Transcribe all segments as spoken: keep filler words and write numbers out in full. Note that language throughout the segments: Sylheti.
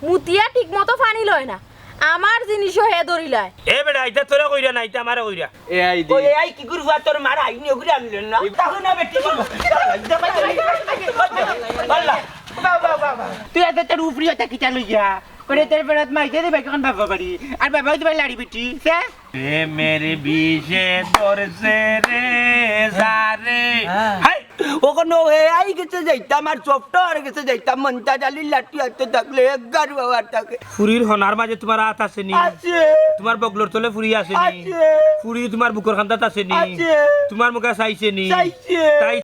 মুতিয়া ঠিক মতো পানি লয় না, আমার জিনিসও হে ধরিলায়। এ বেটা, ইতা তোরে কইরা না, ইতা আমারে কইরা। এ আই দি। ওই, এ আই কি করবা, তোর মার আইনি ওগুলি আনলেন না? তাহলে না বেটি বলবো। আল্লাহ। বাবা, বাবা। তুই এত তোর উপরি ওটা কিতা লইয়া? করে তোর বেড়াত মাইতে দিবে এখন বাবা বাড়ি। আর বাবাও দিবে লাড়ি বেটি। শেষ? প্রেমের বিষে ধরছে রে সারে। হ্যাঁ। হাই! ওখানে এ আই গেছে যাইতাম আর সফটওয়্যার গেছে যাইতাম, মন্তাজ আলীর লাঠি হাতে থাকলে এক গারু আবার থাকে। ফুরির হনার মাঝে তোমার হাত আছে নি? আছে। তোমার বগলর তলে ফুরি আছে নি? আছে। ফুরি তোমার বুকর খান্দাত আছে নি? আছে। তোমার মুখে চাইছে নি? চাইছে। তাই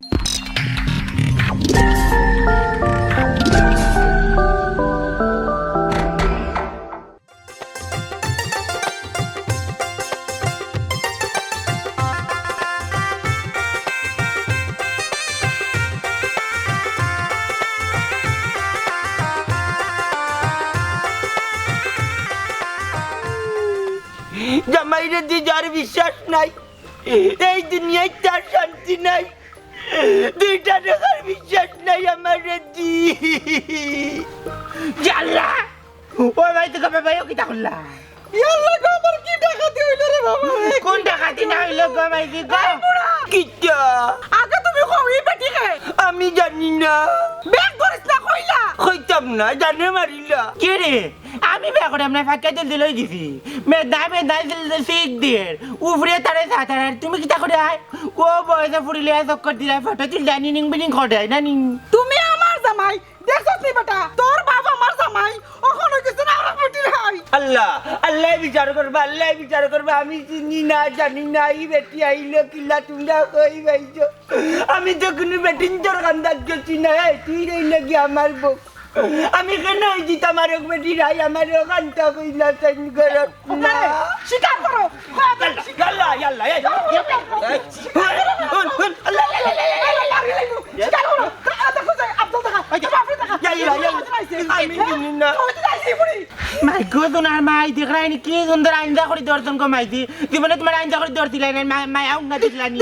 জামাইরে দি যার বিশ্বাস নাই, এই দুনিয়ায় তার শান্তি নাই। দুইটা টাকার বিশ্বাস নাই আমার রে দি। জাল্লা! ও ভাই, তো কবে ভাই, ও কিতা করলা? ইয়াল্লা গো, আমার কি ডাকাতি হইল রে বাবা রে? কোন ডাকাতি না হইল গো, ভাই, কি গো? এই বুড়া! কিতা? আগে তুমি কও, এই বেটি কে? আমি জানি না। বেগ করিস না, কইলা? কইতাম না, জানে মারিলা। কে রে? আমি বেগ করে আমরা ফাঁকা দিল দিল হয়ে গেছি। মেদা, মেদা দিল দিল সিক দিয়ে। উপরে তারে সাতার, তুমি কিতা করে আয়? ও বয়সে ফুরিলে চক্কর দিলা, ফটো তুললে নিনিং বিনিং করে, না নিং। তুমি আমার জামাই, দেখছস নি বেটা? তোর বাবা আমার জামাই, অখন হই গেছে না আমার বেটির হাই। আল্লাহ, আল্লাহ বিচার করবা, আল্লাহ বিচার করবা। আমি চিনি না, জানি না, এই বেটি আইলো কিলা, তোমরা কই পাইছো? আমি তো কোনো বেটিন্তর কান্দাত গেছি না, এই তুই রইলে কি আমার বউ? আমি কেন ওই দিতাম আর এক বেটি রাই আমার ওখানটা কইলা তাই করত না। স্বীকার করো। ইয়াল্লা, ইয়াল্লা, এই, এই, হুন, হুন, হুন, আল্লাহ, আল্লাহ, আল্লাহ, আল্লাহ। স্বীকার করো। দেখো যে আব্দুল দেখা, বাপরে দেখা। ইয়াল্লা, ইয়াল্লা। আমি চিনি না। মাই গো, তোমার মাই দেখরায় নি, কি সুন্দর আইন্দা করি দর্শন গো মাইদি। জীবনে তোমার আইন্দা করি দর্শন দিলাই না, মাই, মাই আউন না দেখলা নি।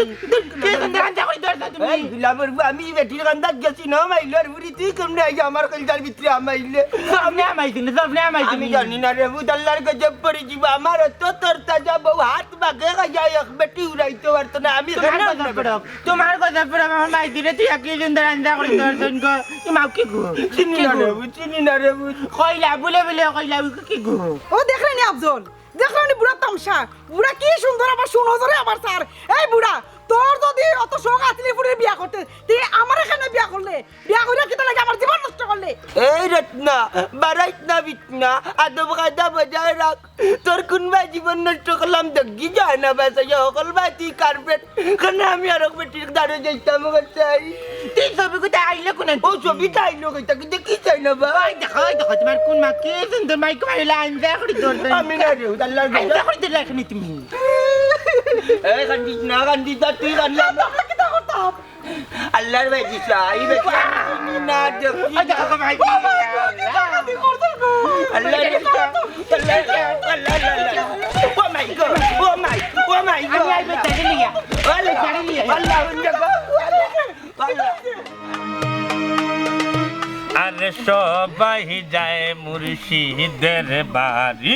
কি সুন্দর আইন্দা করি দর্শন তুমি। এই, গুলামের বউ, আমি বেটির কান্দাত গেছি না, মাইলর বুড়ি, তুই কেমনে আইয়া আমার কলজার ভিতরে আমাইলে? স্বপ্নে আমাইছি না, স্বপ্নে আমাইছি আমি না। জানি না রে, ভূত আল্লাহর গজব পড়ি যিবো। আমার অত তোর তাজা বউ হাত বাগে গাইয়া এক বেটি উড়াইতে পারতো না, আমি তোমার কেন গজব পড়ো, তোমার গজব পড়ো, আমার মাইদিরে তুই একই দিন ধরে আন্দা করে দর্শন গো। কি মাও কি গো? চিনি কি না গো? রে, ভূত, চিনি না রে, ভূত। কইলা, বুলে বুলে কইলা, কি গো? ও দেখলে নি আফজল, দেখলে নি বুড়া তামশা, বুড়া কি সুন্দর আবার সুনজরে আবার স্যার। এই বুড়া, তোর যদি অত শখ আছিল ফুরির বিয়া করতে, তুই আমার এখানে বিয়া করলে, বিয়া করিয়া কিতা লাগে আমার জীবন নষ্ট করলে? এই রত্না, বাড়াইত না বিতনা, আদব কায়দা বজায় রাখ। তোর কোন ভাই জীবন নষ্ট করলাম দেখি যায় না, বাস এই সকল ভাই তুই কার্পেট। কেন আমি আরো বেটির দাঁড়ে যাইতাম ওখানে চাই। তুই ছবি কোথায় আইলে কোন? ও ছবি তাইলো কইতা কিন্তু কি চাই না বা? ওই দেখো, ওই দেখো, তোমার কোন মা কি সুন্দর মাইক মারিলা, আইন্দা করি দর্শন। আমি না রে, আল্লাহর আইন্দা করি দিলে এখানে তুমি। এই কান্দিস না, কান্দিস না, তুই কান্দিস না। আমরা কিতা করতাম? আল্লাহর ভাই দিছা, এই বেটি আমি চিনি না, দেখি ওই দেখো, না। ভাই। বাবা, কি ডাকাতি করছো গো? আল্লাহর ভাই দিছা, আল্লাহ, আল্লাহ, আল্লাহ, আল্লাহ। Oh my God, oh my, oh my God। আমি আইবে গাড়ি নিয়া। আল্লাহ, গাড়ি নিয়া। আল্লাহ, আল্লাহ, আল্লাহ। আরে সবাই যায় মুর্শিদের বাড়ি,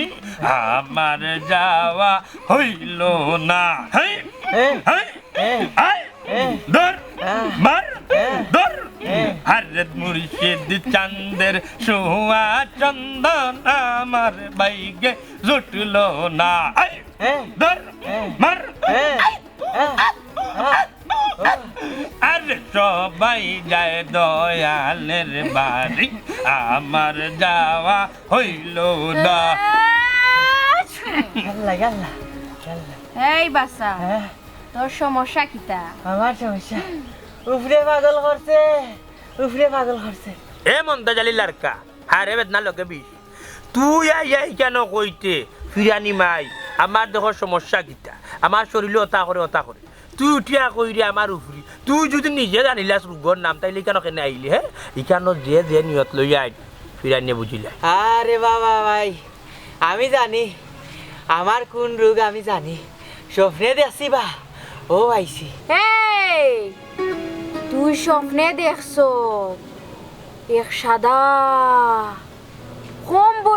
আমার যাওয়া হইল না। হেই, হেই, হেই, হেই, হেই, হেই। ধর, হ্যাঁ। মার, হ্যাঁ। ধর। হ্যাঁ। আরে মুর্শিদ চান্দের সোয়া চন্দন আমার বাইগে জুটলো না। এই, হ্যাঁ। ধর, হ্যাঁ। মার। হ্যাঁ। হ্যাঁ। হ্যাঁ। আরে সবাই যায় দয়ালের বাড়ি, আমার যাওয়া হইল না। আল্লাহ, আল্লাহ, আল্লাহ। এই বাসা, হ্যাঁ? তোর সমস্যা কিতা? আমার সমস্যা? উপরে পাগল করছে, উপরে পাগল করছে। এ মন্তাজ আলীর লাড়কা, হারে বেদনা লগে বিষ। তুই আইয়া ইখানো কইতে, ফিরানি মাই, আমার দেখো সমস্যা কিতা? আমার শরীরে অতা করে, অতা করে। তুই উঠিয়া কইরে আমার উপরি। তুই যদি নিজে জানিলাস রোগর নাম, তাইলে ইখানো কেনে আইলি, হে? ইখানো যে যে নিয়ত লইয়া আইন, ফিরানিয়ে বুঝিলাই। আরে বাবা ভাই, আমি জানি, আমার কোন রোগ আমি জানি। স্বপ্নে দেখছি বা, ও আইছি। এই, তুই স্বপ্নে দেখছ এক সাদা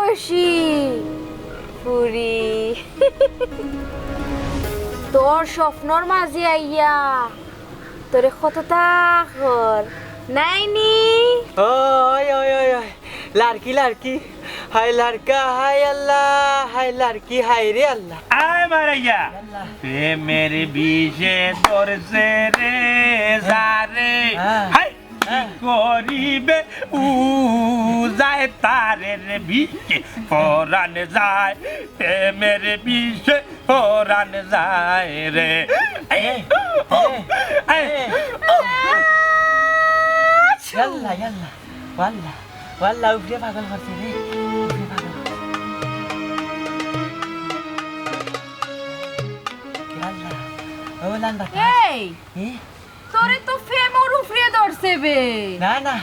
খুশি ফুরি। তোর স্বপ্নর মাঝে আইয়া তোরে কততা কর নাইনি। ওই, ওই, ওই, ওই। লাড়কি, লাড়কি। হায় লাড়কা, হায় আল্লাহ, হায় লাড়কি, হায় রে আল্লাহ। আয় মারাইয়া। প্রেমের বিষে ধরছে রে যারে। হ্যাঁ। হায়। কি করিবে উ যায় তারে রে বিষে পরাণ যায়, প্রেমের বিষে পরাণ যায় রে। এই, এই, ও, এই, এই, ও। ইয়াল্লা, ইয়াল্লা, ওয়াল্লা, ওয়াল্লা, উফরে পাগল করছে রে, উফরে পাগল করছে। ইয়াল্লা, ও লাল বাতাস। এই, এ? তোরে তো ফেমর উফরে ধরছে বে। না, না,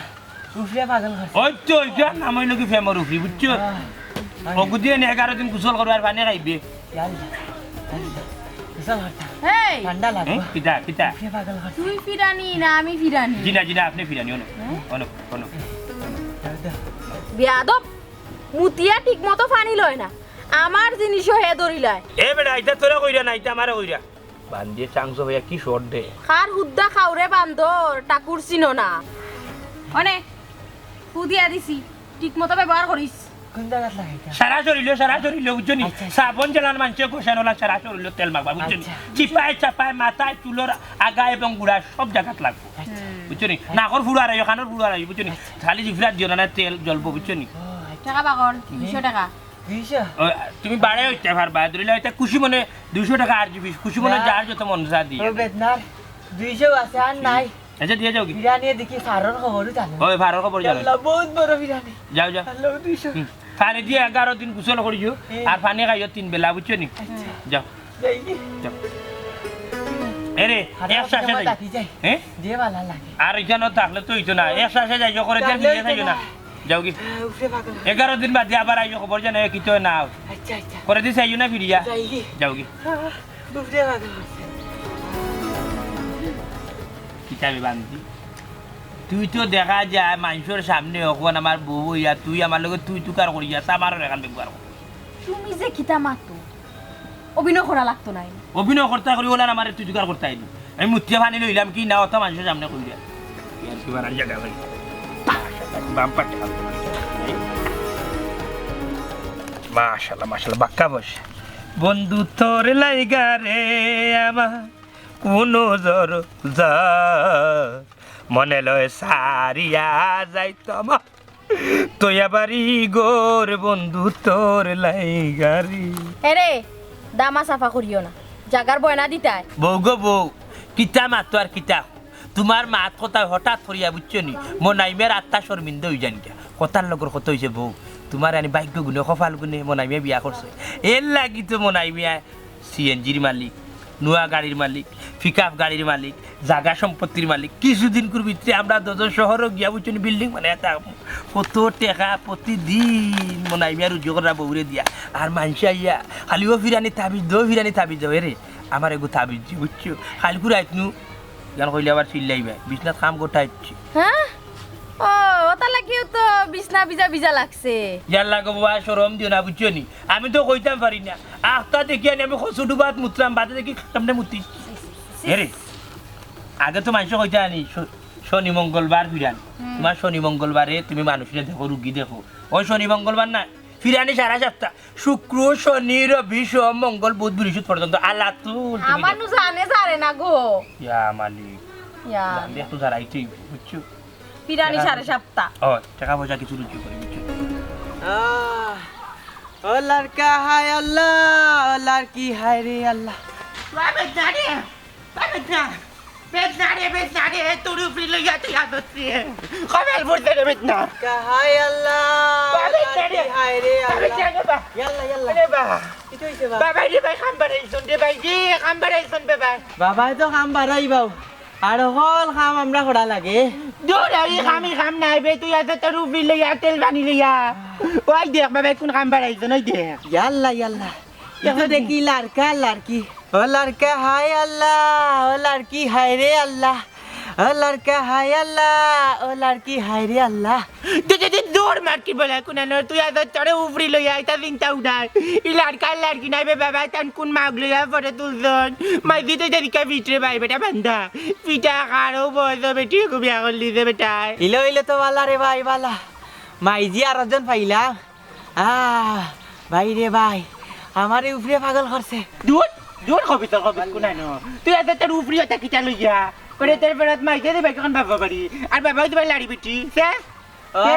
উফরে পাগল করছে। ওই তো, ওইটার নাম অইলো কি ফেমর উফরি, বুঝছো? আহ, অগুদিন এগারো দিন গোসল করবে আর পানি খাইবে। ইয়াল্লা, ইয়াল্লা, গোসল করতাম। এই! ঠান্ডা লাগবো। হুম? কিতা, কিতা? উফরে পাগল করছে। তুই ফিরানি না আমি ফিরানি? জি না, জি না, আপনে ফিরানি, অনো, হ্যাঁ? অনো, অনো। দাও, দাও। বেয়াদব, মুতিয়া ঠিক মতো পানি লয় না, আমার জিনিসও হে ধরিলায়। এ বেটা, ইটা তোরে কইরা না, ইটা আমারে কইরা। বান্দিয়ে চাংস ভাইয়া কি শট দে। কার হুদ্দা খাওরে বান্দর, ঠাকুর চিনো না। অনে, ফু দিয়া দিছি, ঠিক মতো ব্যবহার করিস। কোন জাগাত লাগাইতাম? সারা শরীলো, সারা শরীলো, বুঝছো নি? আচ্ছা, আচ্ছা। সাবন জ্বালান মানষে ঘষান ওলা সারা শরীলো তেল মাখবা, বুঝছো নি? আচ্ছা। চিপায় চাপায় মাথায়, চুলর আগায় এবং গুড়ায় সব জাগাত লাগবো। আচ্ছা। হুম। বুঝছো নি? নাকর ফুড়ো আরাইও, কানর ফুড়ো আরাইও, বুঝছো নি? আচ্ছা। খালি জিফরাত দিও না, না তেল জ্বলবো, বুঝছো নি? ও, আচ্ছা। টাকা বাগর, দুইশো টাকা। দুইশো? ও, তুমি বাড়াইয়া উঠতে পারবা, ধরিলা ইটা খুশি মনে দুইশো টাকা আর জিবি, খুশি মনে না। যার যত মন চায় দিয়া। ও বেদনার দুইশো আছে, আর নাই। আচ্ছা, দিয়া যাও কি? ফিরানিয়ে দেখি ফারর খবরও জানো। ওই ফারর খবর জানো। আল্লাহ, বহুত বড় ফিরানি। যাও, যাও। আল্লাহ, দুইশো। হুম। পানি দিয়া এগারো দিন গোসল করিও, হুম। আর পানি খাইও তিন বেলা, বুঝছো নি? আচ্ছা। যাও। যাই কি? যাও। এরে, আরে, এক শ্বাসে যাই। ডাকি যাই। হ্যাঁ? যে ভালা লাগে। আর এখানে থাকলে তো হইতো না। এক শ্বাসে যাইও, করে দিয়া তাহলে ফিরিয়া হইতো যাইও না। না। যাও কি? হ্যাঁ, উফরে পাগল। এগারো দিন বাদে আবার আইও, খবর জানাইও কিতা অয় না অয়। আচ্ছা, আচ্ছা। করে দিছে আইও না ফিরিয়া। যাই কি? যাও কি? হ্যাঁ, উফরে পাগল। কিতাবে বান্দি। তুই তো দেখা যায় মানষর সামনে অখন আমার বউ অইয়া তুই আমার লগে তুই তুকার করিয়া, আমারও এখান ব্যবহার কর। তুমি যে কিতা মাতো, অভিনয় করা লাগতো নায়। অভিনয় করতা করি ওলার আমারে তুই তুকার করতা আইলি। আমি মুতিয়া পানি লইলাম কি না, অত মানষর সামনে কইরা। ইয়ার কি বানার জায়গা ভাই? মাশাআল্লাহ, বাম্পার ঠাল। মাশাআল্লাহ, মাশাআল্লাহ, বাক্কা বস। বন্ধু তোর লাইগা রে আমার কোন জর যা মনে লয় সারিয়া যাইতাম। তুই আবার ই গোর বন্ধু তোর লাইগারি। এরে, দামা সাফা করিও না, জাগার বয়না দিতায়। বউ গো বউ, কিতা মাতো আর কিতা? তুমার মাত কথায় হঠাৎ করিয়া বুঝছো নি, মনাইমের আত্মা শর্মিন্দা অই যান গিয়া। কথার লগর কথা অইছে বউ, তুমার আনি ভাগ্য গুণে, কপাল গুণে মনাইমে বিয়া করছে। এর লাগি তো মনাইমে সিএনজির মালিক, নুয়া গাড়ির মালিক, পিকআপ গাড়ির মালিক, জাগা সম্পত্তির মালিক। কিছুদিনকুর ভিতরে আমরা দুইজন শহরো গিয়া বুঝছো নি বিল্ডিং বানাইয়া থাকমু। কত টেকা প্রতিদিন মনাইমে রুজি করা বউরে দিয়া। আর মানষে আইয়া খালি ও ফিরানি তাবিজ দেও, ফিরানি তাবিজ দেও, এরে আমার এগু তাবিজ দি বুঝছো। কাইলকু রাইত নু গান কইলে আবার চিল্লাইবা, বিছনাত কাম করতে আইছি। হ্যাঁ? ও, ওটার লাগিও তো বিছনা ভিজা ভিজা লাগছে। ইয়াল্লা গো বাবা, শরম দিও না, বুঝছো নি? আমি তো কইতাম পারি না। আখতা দেখি আনি আমি কচু ডুবাত মুতলাম, বাদে দেখি সামনে মুতি। এরে, আগে তো মানষে কইতা আনি, শ-, শনি মঙ্গলবার ফিরান। হুম। তুমার শনি মঙ্গলবারে তুমি মানুষরে দেখো, রুগী দেখো। ওই শনি মঙ্গলবার না, ফিরানি সারা সপ্তাহ। শুক্র, শনি, রবি, সোম, মঙ্গল, বুধ, বৃহস্পতি পর্যন্ত আল্লাহ তুল তুমি আমার দেখো। নু জানে জানে না গো। ইয়া মালিক। ইয়া। জানলে একটু জারাইতেই, বুঝছো? ফিরানি সারা সারা সপ্তাহ। ও, টাকা পয়সা কিছু রুজি করি, বুঝছো? আহ, ও লড়কা হায় আল্লাহ, ও লড়কি হায় রে আল্লাহ। বাবা জানে, বাবা জানে। বেদনা রে, বেদনা রে, তোর উপরে লইয়া তুই আদত রে। কপাল পড়ছে রে বেদনা। হায় আল্লাহ, বাবা, লড়কি রে। হায় রে বাবা, আল্লাহ। রে বা। ইয়াল্লা, ইয়াল্লা। রে বা। কিতা অইছে বা? বাবা রে ভাই, কাম বাড়াইছন রে ভাই রে, কাম বাড়াইছন বে ভাই। বাবায় তো কাম বাড়াইবাউ। আর হকল কাম আমরা করা লাগে। দূর, এই কাম, এই কাম নাই বে, তুই আজ তোর উপরে লইয়া, তেল পানি লইয়া। ওই দেখ বাবা, কোন কাম বাড়াইছন, ওই দেখ। ইয়াল্লা, ইয়াল্লা। ইতা দেখি লাড়কা, লাড়কি। ও লাড়কা, হায় আল্লাহ, ও লাড়কি, হায় রে আল্লাহ। ও লড়কা হায় আল্লাহ, ও লড়কি হায় রে আল্লাহ। দে, দে, দে, দৌড় মার কি বলে, কুনানো, তুই এত তোরে উফরি লইয়া, ইতা চিন্তাউ নাই। ই লড়কা আর লড়কি নাই বে বাবা, তান কুন মাগ লইয়া পরে তুলছন। মাইজি তো যেদিকে পিঠরে ভাই বেটা বান্ধা। পিঠা খারো বয়স বেটি কো বিয়া করলি যে বেটায়। ইলো, ইলো তো বালা রে ভাই, বালা। মাইজি আর একজন পাইলাম। আহ, ভাই রে ভাই, আমারে উফরে পাগল করছে। দূর, দূর কবি তোর কবি কুনানো। তুই এত তোর উফরি ওটা কিতা লইয়া? করে তোর বেড়াত মাইতে দিবে এখন বাবা বাড়ি। আর বাবাও দিবে লাড়ি বিটি। শেষ? ও, কে?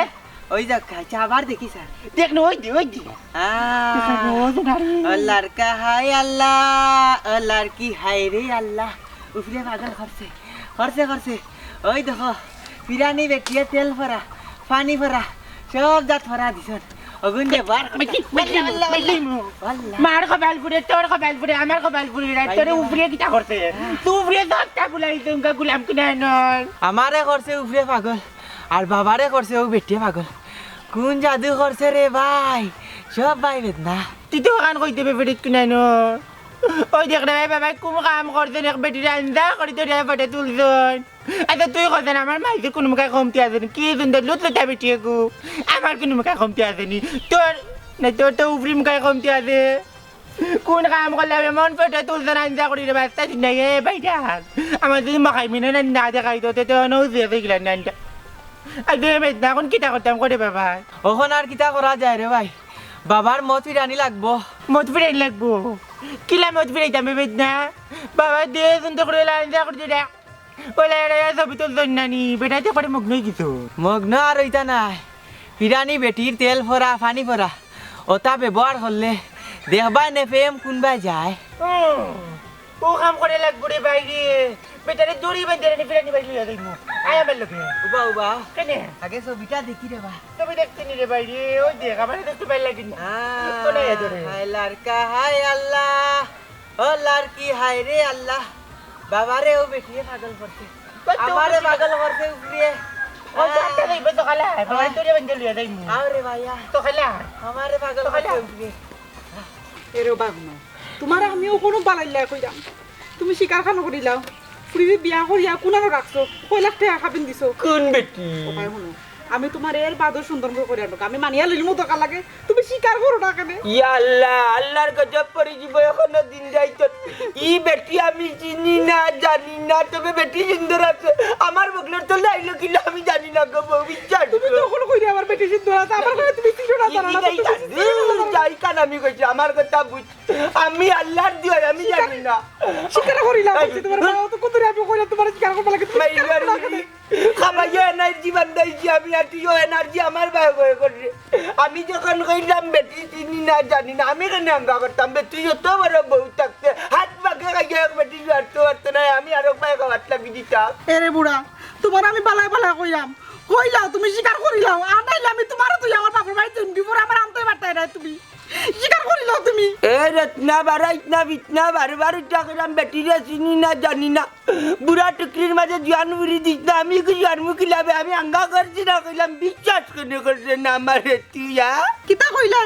ওই যাক, আচ্ছা, আবার দেখি স্যার। দেখ না, ওই দি, ওই দি। আহ, ও যে নারী। ও লড়কা হায় আল্লাহ, ও লড়কি হায় রে আল্লাহ। উফরে পাগল করছে, করছে, করছে। ওই দেখো, পিরানি বেটিয়ে তেল ফরা, পানি ফরা, সব জাত ফরা দিছন। অগুন দে বার। বেটি, বেটি, আল্লাহ, বেটি। আল্লাহ। মার কপাল ফুরে, তোর কপাল ফুরে, আমার কপাল ফুরে, রাত তোরে উফরে কিতা করছে? তুই উফরে দশটা গুলাই, তুমকা গুলাম কিনা নয়। আমারে করছে উফরে পাগল, আর বাবারে করছে ও বেটিয়ে পাগল। কোন জাদু করছে রে ভাই? সব ভাই বেদনা। তুই তো ওখান কইতে বে বেটিত কিনা নয়। ওই দেখ রে ভাই, বাবায় কোন কাম করছন, এক বেটিরে আন্দা করি তোরে ফটো তুলছন। আচ্ছা, তুই কইছন আমার মাইজির কুনু মুখায় কমতি আছে নি? কি সুন্দর লুতলুতা বেটি এগু, আমার কুনু মুখায় কমতি আছে নি? তোর, না তোর তো উফরি মুখায় কমতি আছে। কোন কাম করলে এমন ফটো তুলছন আন্দা করি রে বাস্তা দিন নাই, এ ভাইটা। আমার যদি মখাই মিনে না, না দেখাই তো, তে তো নৌ দিয়ে দেখলেন না আন্দা। আর দুই মিনিট না, এখন কিতা করতাম করে বাবা? অখন আর কিতা করা যায় রে ভাই? বাবার মত ফিরানি লাগবো। মত ফিরানি লাগবো? কিলা মত ফিরাইতাম বে বেদনা? বাবা দে সুন্দর করে লাইন যা করে দে। ওলা এরা ছবি তুলছন না নি, বেটাইতে করে মগ্ন অই গেছো। মগ্ন আর অইতা নায়। ফিরানি বেটির তেল ফরা, পানি ফরা। ওটা ব্যবহার করলে দেখবায় নে প্রেম কুনবায় যায়। ও, ও কাম করে লাগবো রে ভাই রে। বেটারে দড়ি বান্ধি রে ফিরানি বাড়ি লইয়া যাইমু। আয় আমার লগে। উবা, উবা। কেনে? আগে ছবিটা দেখি রে বা। ছবি দেখতে নি রে ভাই রে, ওই দেখ, আমার দেখতে ভাই লাগে না। আহ, ও নাই এত রে। হায় লড়কা, হায় আল্লাহ। ও লড়কি, হায় রে আল্লাহ। বাবারে, ও বেটিয়ে পাগল করছে। ওই তো আমারে বেটি। পাগল করছে উফরিয়ে। ও তো আহ। একটা যাইবে তো খালা, বাবা আহ। তোরে বান্ধি লইয়া যাইমু। আও রে ভাইয়া। তো খালা। আমারে পাগল তো খালা। করছে উফরিয়ে। এরে বাগনা, তোমারে আমিও কুনু বালাইল্লা কইরাম। তুমি স্বীকার খানো করিলাও। ফুরিরে বিয়া করিয়া কুনানো রাখছো, কয় লাখ টেকা খাবিন দিছো। কোন বেটি? ও ভাই, হুনো, আমি তোমারে এর বাদও সুন্দর করে করিয়া আনবো। আমি মানিয়া লইলাম দরকার লাগে, তুমি স্বীকার করো না কেনে? ইয়া আল্লাহ, আল্লাহর গজব পড়ি যিবো, এখনো দিন রাইত। ই বেটি আমি চিনি না, জানি না, তবে বেটি সুন্দর আছে। আমার বগলর তলে আইলো কিনা আমি জানি না গো বউ, বিশ্বাস তুমি করো। তখন কইরে আমার বেটি সুন্দর আছে, আমার কথা তুমি চিনো না, জানো না, এই তুমি যাই, যাই কান আমি কইছি, আমার কথা বুঝ। আমি আল্লাহর দিওয়াই, আমি স্বীকার, জানি না। স্বীকার করিলাম, এই, বলছি, তোমার এই, বাবা তো কত আমি কইলাম, তোমার স্বীকার করবা লাগে, তুমি মাইলার স্বীকার করো না কেনে? খাবাইয়া এনার্জি বান্ধাইছি আমি, আর তুইও এনার্জি আমার বায় বয়ে কররে। আমি যখন কইলাম বেটি চিনি না, জানি না, আমি কেনে আঙ্গা করতাম? বেটি যত বড় বউ থাকতে হাত পাকে খাইয়া এক বেটি জুয়ারতে পারতো না, আমি আরো পায়ে খাওয়াত লাগি দিতাম। এরে বুড়া, তোমার আমি বালায় বালায় কইলাম, কইলাও তুমি স্বীকার করিলাও, আর নাইলে আমি তোমারে তুই আমার বাপের বাড়িত দিম, বিপরে আমার আনতে পারতায় না তুমি। স্বীকার করিলাও তুমি। এ রত্না বাড়াইত না, বিতনা বারবার উঠা কইলাম, বেটিরে চিনি না, জানি না। বুড়া টুকরির মাঝে জুয়ান বুড়ি দিস না, আমি কি জুয়ান মুখী লাভে, আমি আঙ্গা করছি না, কইলাম, বিশ্বাস কেনে কররে না আমারে তুই, আ? কিতা কইলে?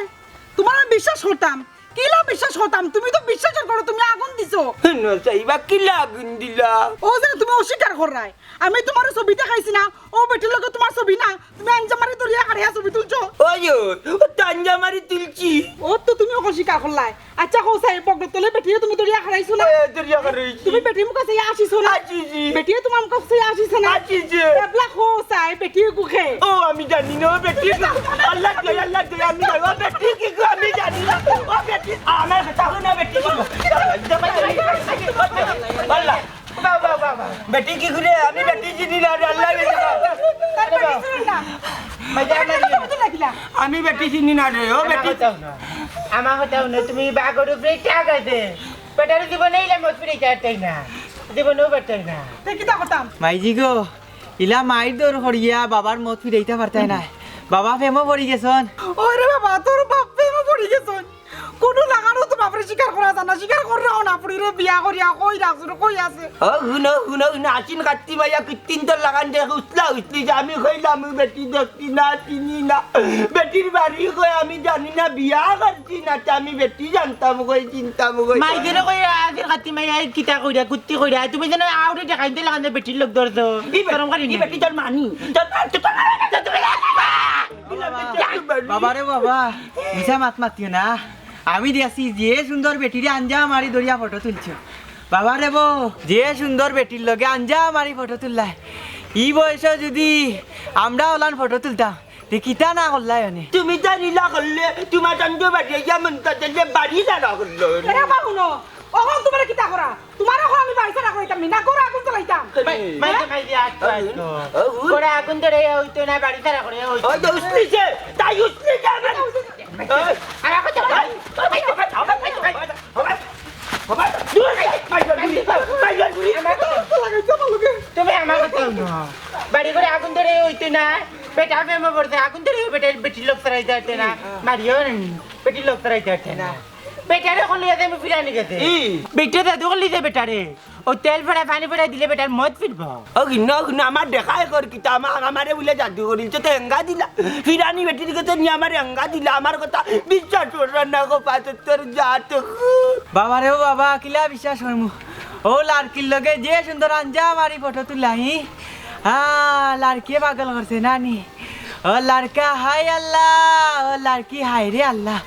তোমার আমি বিশ্বাস করতাম, কিলা বিশ্বাস করতাম? তুমি তো বিশ্বাস করো, তুমি আগুন দিছো। না, চাইবা কিলা আগুন দিলা? ও যে তুমি অস্বীকার কররায়, আমি তোমার ছবি দেখাইছি না, ও বেটির লগে তোমার ছবি না, তুমি আঞ্জা মারি দরিয়া কাড়িয়া ছবি তুলছো। ওই, ওই, ও তো আঞ্জা মারি তুলছি। ও তো তুমি অখন স্বীকার করলায়। আচ্ছা, কও চাই, বগলর তলে বেটিয়ে তুমি দরিয়া কাড়াইছো না? এ, দরিয়া কাড়াইছি। তুমি বেটির মুখে চাইয়া আসিছো না? আসিছি। বেটিয়ে তোমার মুখে চাইয়া আসিছে না? আসিছে। এবলা কও চাই, বেটিয়ে কুকে? ও, আমি জানি না, ও বেটি। আল্লাহ দে, আল্লাহ দে, আমি জানি, ও বেটি কি গো, আমি জানি না। ও বেটি, আমার কথা হুনো, বেটি কি গো? আল্লাহ। বাবা, বাবা, বাবা। বেটি কি করে? আমি বেটি চিনি না রে, আল্লাহ বেটি। তার বেটি চিনি না। মাঝে আমার আমার কথা বুঝো না কিলা? আমি বেটি চিনি না রে, ও আমার বেটি। কথা হুনো। আমার কথা হুনো, তুমি বাগর উপরে টাক আছে। বেটার জীবনে ইলা মত ফিরে যাইতে না। জীবনেও বেটাই না। তে কিতা করতাম? মাইজি গো, ইলা মাইর দৌড় করিয়া বাবার মত ফিরাইতা পারতায় নায়। বাবা প্রেমো পড়ি গেছন। ওরে বাবা, তোর বাপ প্রেমো পড়ি গেছন। কুনু লাখানউ তো বাপরে স্বীকার করা যায় না, স্বীকার কররাও না, ফুড়িরে বিয়া করিয়া কই রাখছইন, কই আছে? ও, হুনো, হুনো, হুনো, আশ্বিন কাত্তি মাইয়া কুত্তিন তোর লাখান দেখি উছলা উছলি যে আমি কইলাম, আমি বেটি দেখছি না, চিনি না। বেটির বাড়ি কই আমি জানি না, বিয়া করছি না, তে আমি বেটি জানতাম কই, চিনতাম কই। মাইজেরে কই, আশ্বিন কাত্তি মাইয়া, এই কিতা কইরা, কুত্তি কইরা, তুমি যেন আউরে দেখাইতে লাখান বেটির লগ ধরছো। ই বে-, শরম করি ই না? বেটি তোর মানি, তোর, তোর, তোর, তোর, তোর, বাবা রে বাবা, মিছা মাত মাতিও না। আমি দেখছি যে সুন্দর বেটিরে আঞ্জা মারি ধরিয়া ফটো তুলছো। বাবা রে বো, যে সুন্দর বেটির লগে আঞ্জা মারি ফটো তুললায়, ই বয়সে যুদি আমরা অলান ফটো তুলতাম, তে কিতা না করলায় অনে? তুমি তার ইলা করলে, তুমার চান্দু বাড়ি আইয়া মন্তাজরে বাড়ি ছাড়া করলো। এরে বাবু ন, অখন তুমারে কিতা করা? তুমারে অখন আমি বাড়ি ছাড়া করাইতাম নি, না ঘরো আগুন জ্বালাইতাম। মাই, মাই, হ্যাঁ? মাই, আজ তো, আজ তো। ও, ও। ঘরো আগুন ধরে অইতো না, বাড়ি ছাড়া করে অইতো। ওই তো উছলিছে, তাই উছলিছে আমার। ওই। আমার কথা বলো। তুমি আমার কথা হুনো। বাড়ি ঘরো আগুন ধরে অইতো না। বেটা প্রেমে পড়ছে, আগুন ধরে বেটা, বেটির লগ ছাড়াইতে পারতে না। মারিও না নি, বেটির লগ ছাড়াইতে পারতে না। বেটারে অখন লইয়া যাইমু ফিরানি গেছে। ই। বেটা দাদু অখন লইছে বেটারে। ও তেল ফেড়া, পানি ফেড়া দিলে বেটার মত ফিরবো। ও গিন্নি, ও গিন্নি, আমার দেখাই কর কিতা, আমা-, আমারে বুলে জাদু করিলছে, তে হেঙ্গা দিলা। ফিরানি বেটির গেছে নি আমারে হেঙ্গা দিলা, আমার কথা বিশ্বাস কররা না গো, পাঁচত্তর জাত। বাবা রে ও বাবা, কিলা বিশ্বাস করমু? ও লাড়কির লগে যে সুন্দর আঞ্জা মারি ফটো তুললা, হি? হ্যাঁ, লাড়কিয়ে পাগল করছে, না নি? ও লাড়কা, হায় আল্লাহ, ও লাড়কি, হায় রে আল্লাহ।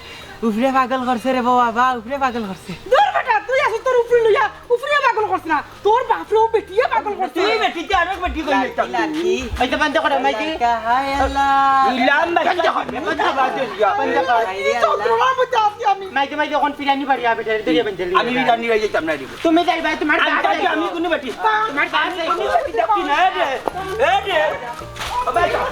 উপরে পাগল করছে রে বো বাবা, উপরে পাগল করছে। দূর বেটা, তুই আছস তোর উপরে লইয়া, উপরে পাগল করছ না। তোর বাপরে ও বেটিয়ে পাগল করছে। তুই বেটিতে আরেক বেটি কই লাড়কি, লাড়কি। এই তো বন্ধ করো, মাইজি। লাড়কা, হায় আল্লাহ। ইলাম বেটি। বন্ধ কর, বন্ধ কর। হায় রে আল্লাহ। যন্ত্রণার মধ্যে আছি আমি। মাইজি, মাইজি, অখন ফিরানি বাড়ি আবে, ধরে, ধরে বন্ধ কর। আমি ফিরানি বাড়ি যাইতাম না রে। তুমি যাইবা, তুমার আমি বাপ যাইতাম, যাইবো। আমি কুনু বেটি। তুমার বাপ আমি যাইবো। কুনু বেটি দেখছি না, এ রে। এ রে। ও ভাই, যা।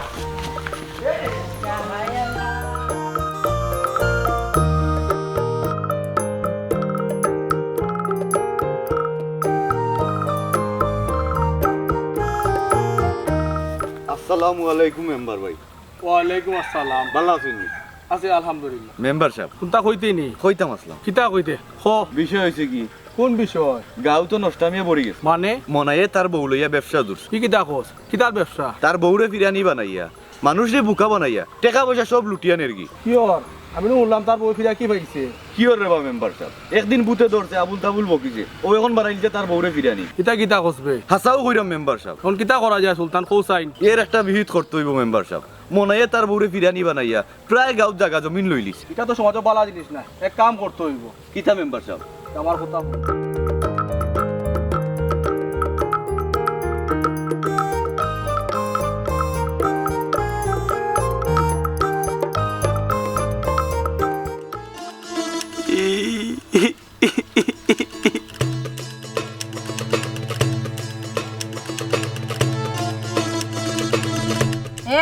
আসসালামু আলাইকুম মেম্বার ভাই। ওয়ালাইকুম আসসালাম। ভালা আছইন নি? আছি আলহামদুলিল্লাহ। Member sub. কুনতা কইতায় নি? কইতাম আছলাম। কিতা কইতে? ক। বিষয় অইছে কি? কুন বিষয়? গাঁও তো নষ্টামিয়ে ভরি গেছে। মানে? মনাইয়ে তার বউ লইয়া ব্যবসা ধরছে। ই কিতা কস? কিতার ব্যবসা? তার বউরে ফিরানি বানাইয়া মানুষরে বুকা বানাইয়া, টেকা পয়সা সব লুটিয়া নেরগি। কিওর? আমি নু হুনলাম তার বউ ফিরানি পাইছে। কিওর রে বা মেম্বার সাব? একদিন ভূতে ধরছে, আবুল তাবুল বকিছে। অউ অখন বানাইলিছে তার বউরে ফিরানি। ইতা কিতা কস বে? হাছাউ কইরাম মেম্বার সাব। অখন কিতা করা যায় সুলতান? কও চাইন। এর একটা বিহিত করতে অইবো মেম্বার সাব। মনাইয়ে তার বউরে ফিরানি বানাইয়া প্রায় গাঁওত জাগা জমিন লইলিছে। ইটা তো সমাজো ভালা জিনিস না। এক কাম করতে অইবো। কিতা মেম্বার সাব? আমার কথা হুন।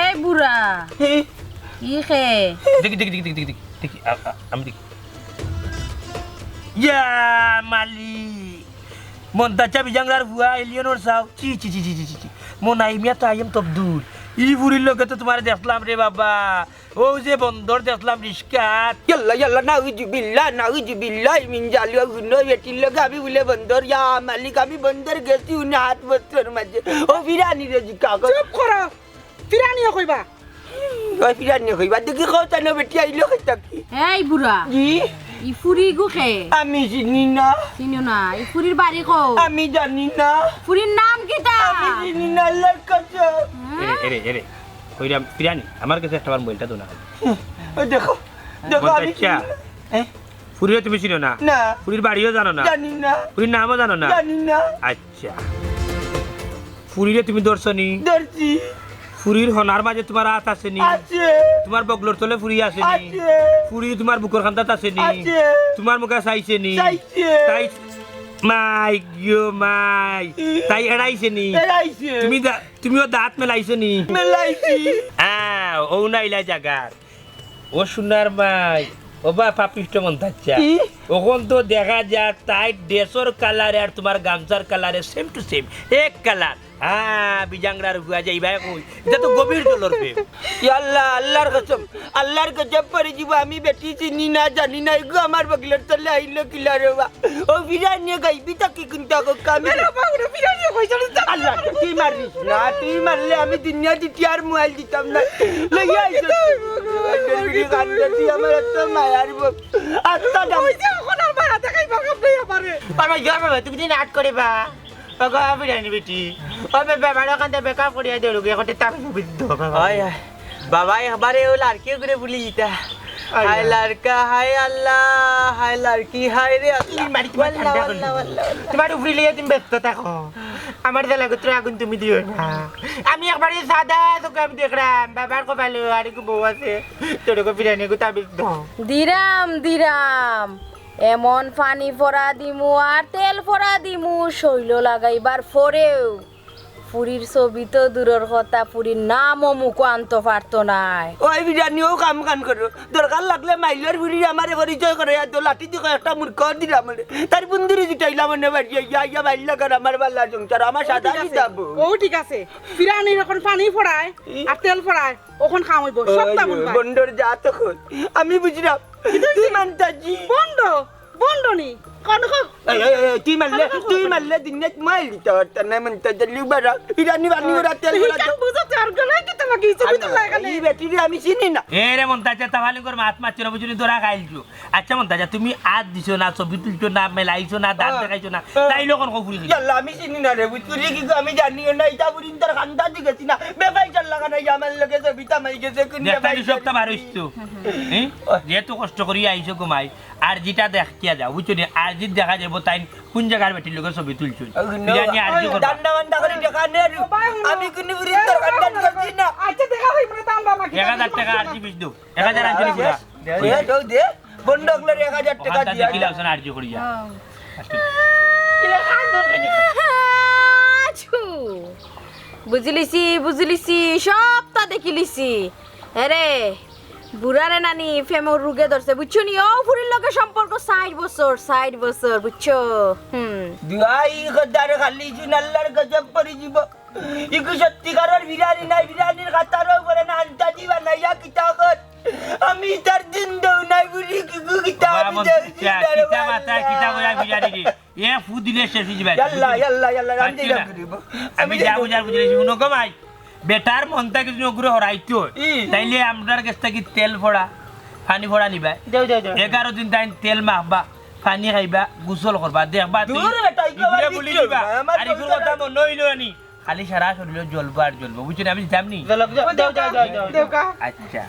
এই বুড়া, ই খে? দেখি, দেখি, দেখি, দেখি, দেখি, দেখি, আ, আ, আমি দেখি। ইয়া মালিক, মন্তাজ চাবি জাংলার ফুয়া এলিয়নর চাও। ছি, ছি, ছি। মনাই মিয়া তো আইএম তবদুল। ই ফুড়ির লগে তো তুমারে দেখলাম রে বাবা। অউ যে বন্দর দেখলাম রিস্কাত। ইয়াল্লা, ইয়াল্লা, নাউজুবিল্লাহ, নাউজুবিল্লাহ, মিন জালিকা, হুনো, বেটির লগে আমি বুলে বন্দর, ইয়া মালিক, আমি বন্দর গেছি, উনি হাত বছর মাঝে। ও ফিরানি রে জি, কাগজ। চুপ করো, ফিরানিও কইবা। ও ফিরানি কইবা, দেখি কও তানো বেটি আইলো কই থাকি। এই বুড়া। জি? ই ফুড়ি গু খে? আমি চিনি না। চিনো না, ই ফুড়ির বাড়ি কো? আমি জানি না। ফুড়ির নাম কিতা? আমি চিনি না, আল্লাহর কসম। হ্যাঁ? এরে, এরে, এরে। কইরাম, ফিরানি, আমার গেছে একটা বার মোবাইলটা দেও না। ওই দেখো, দেখো, আমি আচ্ছা। চিনি না। এ? ফুড়িরে তুমি চিনো না? না। ফুড়ির বাড়িও জানো না? জানি না। ফুড়ির নামও জানো না? জানি না। আচ্ছা। ফুড়িরে তুমি ধরছো নি? ধরছি। ফুড়ির হনার মাঝে তুমার আত আছে নি? আছে। তুমার বগলর তলে ফুড়ি আছে নি? আছে। ফুড়ি তুমার বুকর কান্দাত আছে নি? আছে। তুমার মুখে চাইছে নি? চাইছে। তাই মাই গো মাই। ই। তাই এড়াইছে নি? এড়াইছে। তুমি দা-, তুমিও দাঁত মেলাইছো নি? মেলাইছি। আ, অউ নাইলা জাগার। ও সোনার মাই, ও বা পাপিষ্ট মন্তাজ চা। কি? অখন তো দেখা যায় তাই ড্রেসর কালারে আর তুমার গামছার কালারে same to same, এক কালার। হ্যাঁ, বিজাংরার ফুয়া যাইবায় কই? ইটা তো গভীর জলর প্রেম। ইয়া আল্লাহ, আল্লাহর কসম, আল্লাহর গজব পড়ি যিবো, আমি বেটি চিনি না, জানি না, এগু আমার বগলর তলে আইলো কিলা রে বা। ও ফিরানিয়ে গাইবি তাকি কুন্তা কক্কা আমি। আরে বাবা, ওরে ফিরানিয়ে কইছস না। আল্লাহ, তুই মারিস না, তুই মারলে আমি দুনিয়া দিতে আর মোবাইল দিতাম না। লইয়া আইস। তুই আমার এত মায়ার বউ। আত্মা দাম। ওই যে এখন আর মায়া দেখাই বাবা, আপনি আমারে। বাবা, ইয়া বাবা, তুমি দিন আট করে বা। ওগো, বিরানি বেটি। ও বে-, বেমার ওখান থেকে বেকআপ করিয়া দে, রোগী এখন তাবিজ উবিজ দো, বাবা। হয়, হয়। বাবা, একবারে ও লাড়কি করে বলি ইতা। আয়, হায় আয়। লাড়কা, হায় আল্লাহ, হায় লাড়কি, হায় রে আল্লাহ। তুমি বাড়ি তোমার ওয়াল্লাহ, ঠান্ডা করে ওয়াল্লাহ, দিও। ওয়াল্লাহ, ওয়াল্লাহ। তোমার উপরে লইয়া তুমি ব্যস্ত থাকো। আমার জ্বালা গোত্র আগুন তুমি দিও না। আমি একবারে সাদা চোখে আমি দেখলাম, বাবার কপালে আরেক বউ আছে। তোর ওকে বিরানি গো তাবিজ দাও। Dirham, dirham. এমন পানি ফোড়া দিমু আর তেল ফোড়া দিমু, শৈল লাগাইবার পরেও ফুরির ছবি তো দূরর কথা, ফুরির নামও মুখো আনতো পারতো নায়। ওই বিরানি, ও কাম কান করো, দরকার লাগলে মাইলর ফুরির আমারে পরিচয় করে আর দো লাঠি দি কয়েকটা মুরকর দিলাম বলে। তার বন্ধুরে জিতাইলাম মনে বাড়ি, ইয়া, ইয়া, মাইল লাগার আমার বালা সংসার, আমার ও সাদা ঠিক আছে, দিতাম। ও ঠিক আছে। ফিরানির এখন পানি ফোড়ায় ই? আর তেল ফোড়ায়, ওখান খাম হইব, ওই সপ্তাহ মন পায়। বন্ডর যা তখন। আমি বুঝলাম। তুই মানতাজি। বন্ড, বন্ড নি। কোন কো-, এই, এই, এই, তুই মারলে, কোন কো-, তুই মারলে দিনে মাইল দিতে পারতাম না, মানতাজি লিবারা। ইরানি বানি ওরা তেল তুই ওরা কেন তো- বুঝো তোর গলায় কি তোমাকে কিছু আরে, ভিতর লাগে না? এই বেটিরে আমি চিনি না। এ রে মন্তাজা, তাহলে কর মাত মারছে না, বুঝলি, তোরা খাইলছো। আচ্ছা মন্তাজা, তুমি আত দিছো না, ছবি তুলছো না, মেলাইছো না, দাঁত হ্যাঁ। দেখাইছো না, হ্যাঁ। তাইলে কোন কফুরি খাইছো? ইয়াল্লা, আমি চিনি না রে, বুঝলি কি গো, আমি জানিও না, ইটা বুড়িন তোর খান্দা দি গেছি না, বেপাই চল লাগা নাই, আমার লগে ছবি তামাই গেছে, কোন দেখতে বেপাই নি সবটা চল বার হইছো। হ্যাঁ? যেহেতু কষ্ট করি আইছো ঘুমাই, আর যেটা দেখিয়া যাও, বুঝছো নি? আর যেটা দেখা যাবো তাই কোন জায়গার বেটির লগে ছবি তুলছো? ওই নো, বিরিয়ানি আর কি ওই করবা? দান্ডা বান্ডা করে দেখা নে রে। ও ভাই, হুনো। আমি কোন বুড়িন তোর খান্দা দি গেছি না। আচ্ছা, দেখা হইব না, দাম বাবা কি এক হাজার টাকা আর কি বিশ দেও। এক হাজার আনছো নি পুরা? দে, দে, দে, দে। বন্ধ অকলরে এক হাজার টাকা ওখানটা দিয়া দেখিলে যা। অপশন আরজি করি যা। হ্যাঁ। আচ্ছা। আছু। বুঝিলিছি, বুঝিলিছি, সবটা দেখিলিছি। আরে, বুড়ারে নানি, প্রেমর রোগে ধরছে, বুঝছো নি? ও ফুরির লগে সম্পর্ক ষাইট বছর, ষাইট বছর, বুঝছো? হুম। দুয়াই খোদার খালি জুন আল্লাহর গজব পড়ি যিবো। ইগু সত্যিকারের বিরানি নাই, বিরানির খাতারও পড়ে না, আন্তাজি বানাইয়া কিতা কর। আমি তার দিন দেও নাই বুড়ি, কিগু কিতা বাবা, আমি মন দেও চায়, দিন দেও কিতা নাই। মাথায়, কিতা কইরা বিরানি রে? এ ফু দিলে শেষ হয়ে যাবে। ইয়াল্লা, ইয়াল্লা, ইয়াল্লা, আমি পাচ্ছি যাইলাম না। গরিব। আমি আমি যা যাইলাম। বুঝার বুঝলে, শুনো গো ভাই, বেটার মন থাকি যদি ওগুলো হরাইতো, ই। তাইলে আমরার গেছ থাকি তেল ফোড়া, পানি ফোড়া নিবা। যাও, যাও, যাও। এগারো দিন তাই তেল মাখবা, পানি খাইবা, গোসল করবা, দেখবা, তুই দূর বেটা, ইগুলো ইগুলো আবার ভুলি কিচ্ছু দিবা। না, আমার আর ইগুলো সংসার কথা আছে। মনে হইলো নি। খালি সারা শরীরে জ্বলবো আর জ্বলবো, বুঝছো নি? আমি যাম নি? যাও, যাও, যাও, যাও, যাও, যাও। দেউকা। আচ্ছা,